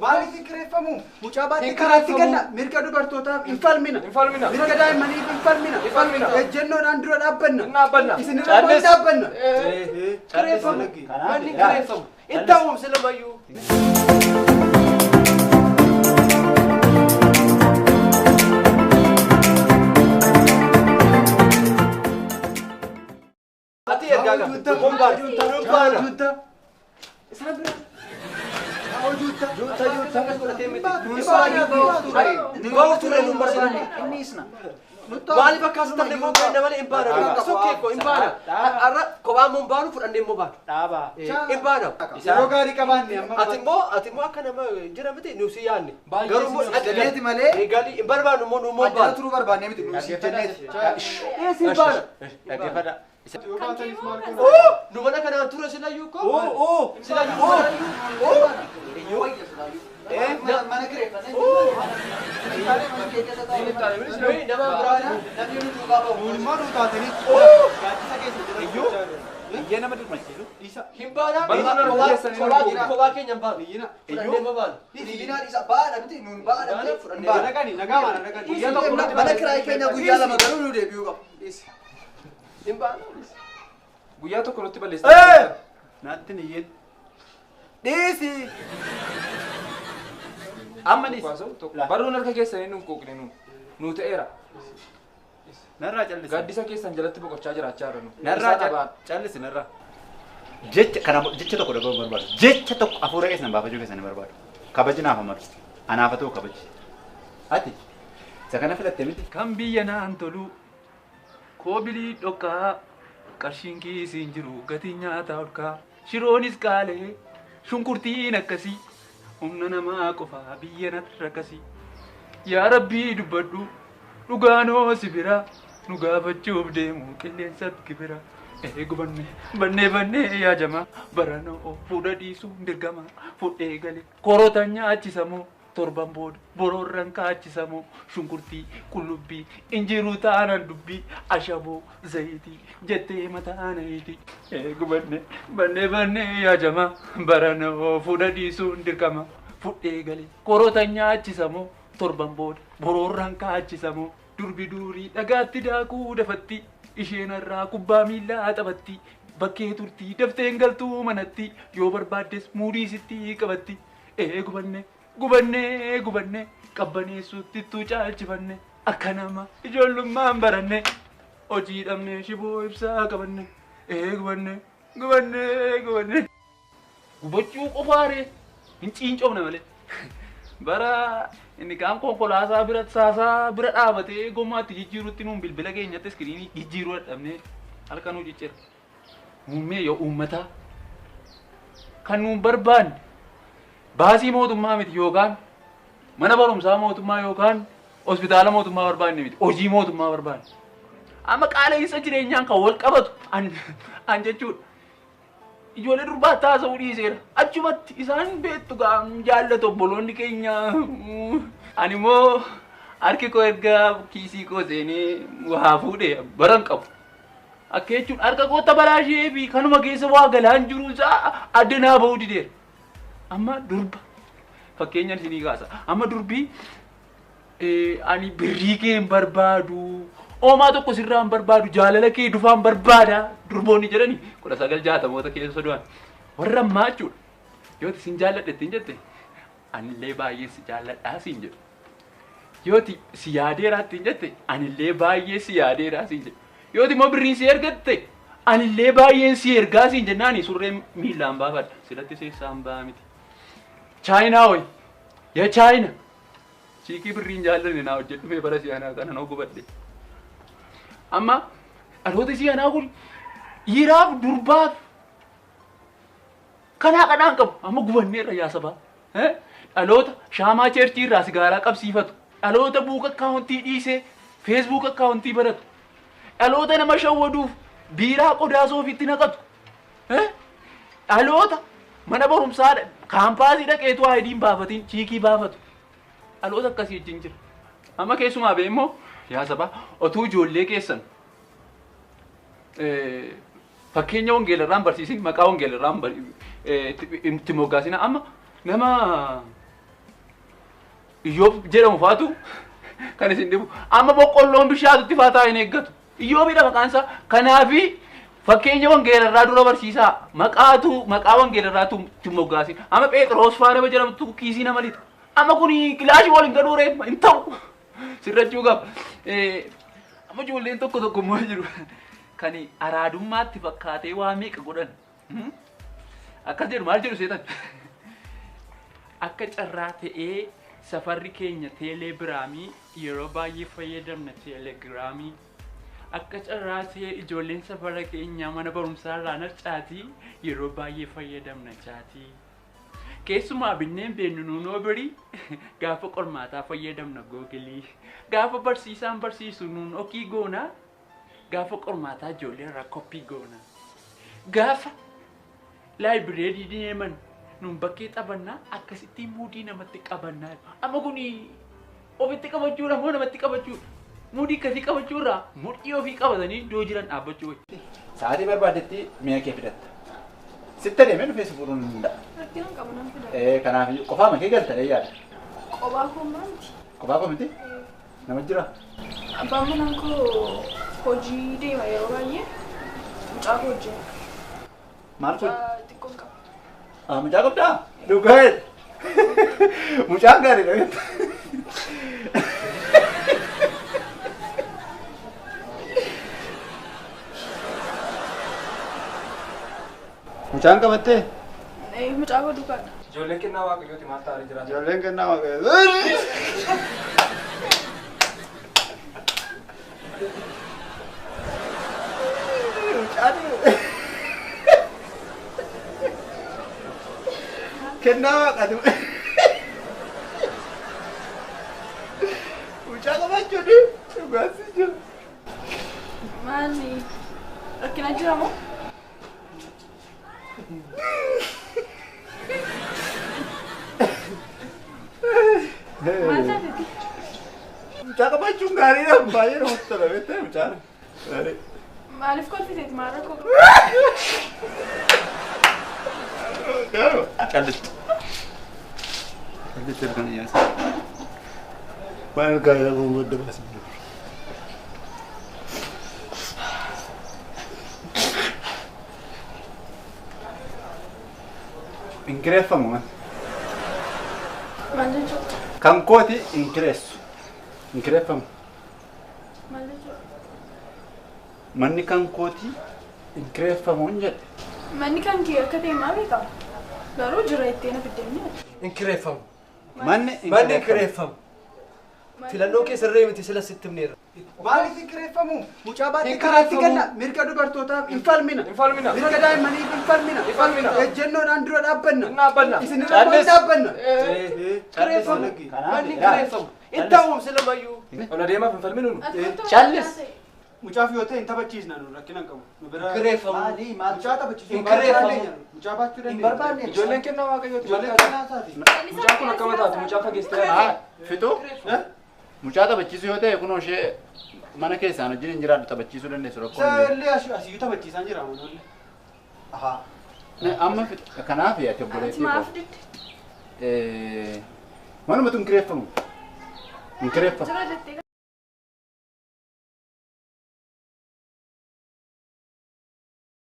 Maaliif hin kireeffamu? Mucaa baatti karaatti galla. Mirga dubartootaaf hin falmina. Mirga daa'immaniif hin falmina. Ejjennoodhaan dura dhaabbanna. Isin irra hin dhaabbanna. Kireeffamu. Manni kireeffamu. Hin ta'uum silamayyuu. Ati ergaa qaba. Junta. Isaan bira. Junta junta akkas godhatee miti. Bahu ture nuun barbaanne. Inni isna. Maaliif akkas tafne immoo kenna malee hin baana. Sokkee koo hin baana. Har'a kophaa immoo hin baanu fudhannee immoo baanu. Dhaaba. Hin baana. Yeroo gaarii qabaanne amma. Ati immoo akka nama jira miti nu si yaadne. Garuu immoo Jenneeti malee. Galii hin barbaannu immoo nu immoo Ajjala baanu. turuu barbaanne miti nu si jenneeti. Eessi hin baana. Dhaggeeffadha. Nu mana kanaan ture silayyuu koo. Silayyuu. Mana kireeffannee. Nama biraati. Namni nu duukaa bahu. Nuun nu taatanii. Gaaddisa keessa jira. Iyyee nama dirmachiisu. Hin baana. Kophaa keenya hin baanu. Fudhannee immoo baanu. Iyyinaa dhiisa baadha miti nuun baadha miti. Baana. Nagaa maana nagaa. Mana kiraayii keenya guyyaa lama garuu nu deebi'uu qaba. Hin baanu. Guyyaa tokko nutti balleessite. Naatti iyyeen. Dhiisi. Amma dhiisi. Barruun harka keessanii nuun quuqne nuun. Nuu ta'eera. Narraa callisi. Gaaddisa keessan jalatti boqochaa jiraachaa jirra nu. Narraa callisi narraa. Jecha kana jecha tokko dhaga'uu barbaadu. Jecha tokko hafuura keessan baafachuu keessan hin barbaadu. Kabaji naaf amalu. Anaaf haa ta'u kabaji. Ati isa kana filatte miti. Kan biyya naan tolu koobilii dhokkaa qarshiin kiisiin jiru gatiin nyaataa olkaa shiroonis qaalee shunkurtiin akkasii humna namaa qofaa biyya natti rakkasii. Yaa Rabbii dubbadhu dhugaanoo si bira nu gaafachuuf deemu qilleensatti gibira. Gubanne bannee bannee yaajama baranoo fuudha dhiisuun dirqama fudhee galee korota nyaachisamoo torban booda boroorran kaachisamoo shunkurtii qullubbii injiruu taanan dubbii ashaboo zayitii jettee mataanayitii. Gubanne bannee bannee yaajama baranoo fuudha dhiisuun dirqama fudhee galee korota nyaachisamoo torban booda boroorran kaachisamoo durbi durii dhagaatti daakuu dafatti. Isheen irraa kubbaa miillaa taphatti bakkee turtii dafteen galtuu manatti yoo barbaaddes muudii sitti qabatti. Gubanne gubannee gubanne qabbaneessuutti ittuu caalchifanne akka nama ijoollummaan baranne hojii dhabnee shiboo ibsaa qabanne. Gubanne gubanne gubanne. Gubachuu qofaaree hin ciincoofne malee. Bara inni kaan konkolaataa bira saasaa bira dhaabatee gommaatti jijjiirutti nuun bilbila keenyatti iskiriinii jijjiiruu dadhabnee halkan nuu jijjiira. Muummee yoo uummataa kan nuun barbaanne baasii mootummaa miti yookaan mana barumsaa mootummaa yookaan hospitaala mootummaa barbaanne miti hojii mootummaa barbaanne. Amma qaala'insa jireenyaan kan wal qabatu an jechuudha. Ijoollee durbaa taasisuu dhiiseera. Achumatti isaan beektu jaallatu obboloonni keenya. Ani immoo harki koo erga kiisii koo seenee waa fuudhee baran qabu. Akka jechuun harka koo tabalaashee fi kanuma keessa waa galaan jiru isaa adda naa bahuu dideera. Amma durba fakkeenyaan isinii kaasa. Amma durbii ani birrii kee hin barbaadu. Oomaa tokko sirraa hin barbaadu jaalala kee dufaan barbaada durboonni jedhani 1960moota keessa du'an warra ammaa jechuudha. Yoo isin jaalladhe ittiin jette anillee baay'ee si jaalladhaa siin jedhu. Yoo si yaadeeraa ittiin jette anillee baay'ee si yaadeeraa siin jedhu. Yoo immoo birriin si ergatte anillee baay'een si ergaa siin jennaani surree miillaan baafadha silatti seessaan ba'a miti. Chaayinaa wayi yaa Chaayina chiikii birriin jaallanne naa hojjedhu mee bara si'anaa kana noo gubadhe. Amma dhaloota si'anaa kun dhiiraaf durbaaf kanaa kanaan qabu amma gubanneerra yaa sabaa. Dhaloota shaamaa cheerchii irraa sigaaraa qabsiifatu. Dhaloota buuka akkaawuntii dhiisee feesbuuk akkaawuntii baratu. Dhaloota nama shawwaduuf biiraa qodaa soofitti naqatu. Dhaloota mana barumsaa kaampaasii dhaqeetu aayidiin baafatiin chiikii baafatu. Dhaloota akkasii wajjin jira. Amma keessumaa bee immoo yaa sabaa otuu ijoollee keessan fakkeenya wangeelarraan barsiisin maqaa wangeelarraan itti moggaasina amma nama Iyyoob jedhamu faatu kan isin dhibu. Amma boqqolloon bishaatutti faataa hin eeggatu. Iyyoobidha maqaan isaa. Kanaafi fakkeenya wangeelarraa dura barsiisaa. Maqaatu maqaa wangeelarraatu itti moggaase. Amma Phexros faa nama jedhamtu kiisii nama lixa. Amma kun kilaashii waliin gadhuu reeffa hin ta'u. Sirrachuu qaba. Amma ijoolleen tokko tokko immoo jiru. Kan araadummaatti fakkaatee waa meeqa godhan. Akkas jedhu maal jedhu seetan? Akka carraa ta'ee safarri keenya teelegiraamii yeroo baay'ee fayyadamna teelegiraamii. Akka carraa ta'ee ijoolleen safara keenyaa mana barumsaa irraa narcaatii yeroo baay'ee fayyadamna chaatii. Keessumaa binneen beennu nuunoo birii gaafa qormaataa fayyadamna googilii. Gaafa barsiisaan barsiisu nuun okii goonaa. Gaafa qormaataa ijoollee irraa koppii goona. Gaafa laayibireerii deeman nuun bakkee taphannaa akkasitti muudii namatti qabannaa. Amma kun ofitti qabachuudha moo namatti qabachuudha? Muudii akkasii qabachuurraa mudhii ofii qabatanii iddoo jiran dhaabbachuu wayya. Sa'aatii barbaadetti mi'a kee fidatta. Sitti deemee dhufee si fuudhuu ni danda'a. Rakkina hin qabu nan fida. Kanaaf qofaa makee galta yaada. Qophaa koo miti. Qophaa koo miti? Nama jira? Abbaan manaa koo hojii deema yeroo baay'ee mucaa koo wajjin. Maal kun? Xiqqoon qaba. Mucaa qabdaa? Dhugaa Mucaan gaariidha beektaa? Mucaan qabattee? Mucaa koo duukaadha. Ijoolleen kennaa waaqayyooti maal ta'anii jiraatu? Ijoolleen kennaa waaqayyooti. Kennaa waaqaati. Mucaa qabachuun dhugaas jira. Maali? Rakkina jira moo? Maal taateti? Mucaa qabachuun gaariidha. Baay'ee namatti tola beektaa mucaan. Maaliif kolfiteeti? Maal rakkoo qaba? Callis. Callis kan yaasa. Maal gaariidha kun madda baasii. Hin kireeffamu man. Maal jechuudha? Kan kooti hin kireessu. Hin kireeffamu. Maal jechuudha? Manni kan kooti hin kireeffamu hin jedhe. Manni kan kee akka ta'e maa beekama? Garuu jira itti na fiddee Hin kireeffamu. Manni hin kireeffamu. Filannoo keessa irree miti sila sitti himneerra. Maaliif hin kireeffamu? Mucaa baattee karaatti galla. Mirga dubartootaaf hin falmina. Mirga daa'immaniif hin falmina. Ejjennoodhaan dura dhaabbanna. Isin irra immoo hin dhaabbanna. Kireeffamu. Manni hin kireeffamu. Hin ta'uum silamayyuu. Ola deemaaf hin falminu nu. Callis. Mucaaf yoo ta'e hin taphachiisna nu rakkina hin qabu. Nu bira Kireeffamu. Mucaa taphachiisuu Hin kireeffamu. Mucaa baachuu Hin dandeenya. barbaanne. Ijoolleen kennaa waaqayyooti. Ijoolleen kennaa isaati. Mucaan kun akkama taatu mucaa fageessitee. Fixuu? Mucaa taphachiisuu yoo ta'e kunoo ishee mana keessaan wajjin hin jiraadhu taphachiisuu dandeessu rakkoo hin jiru. Illee asiyyuu taphachiisaan jira amanoonni. Amma kanaaf ati Ati obboleettii maaf didde? Manumatu hin kireeffamu. Hin kireeffamu. Jira jettee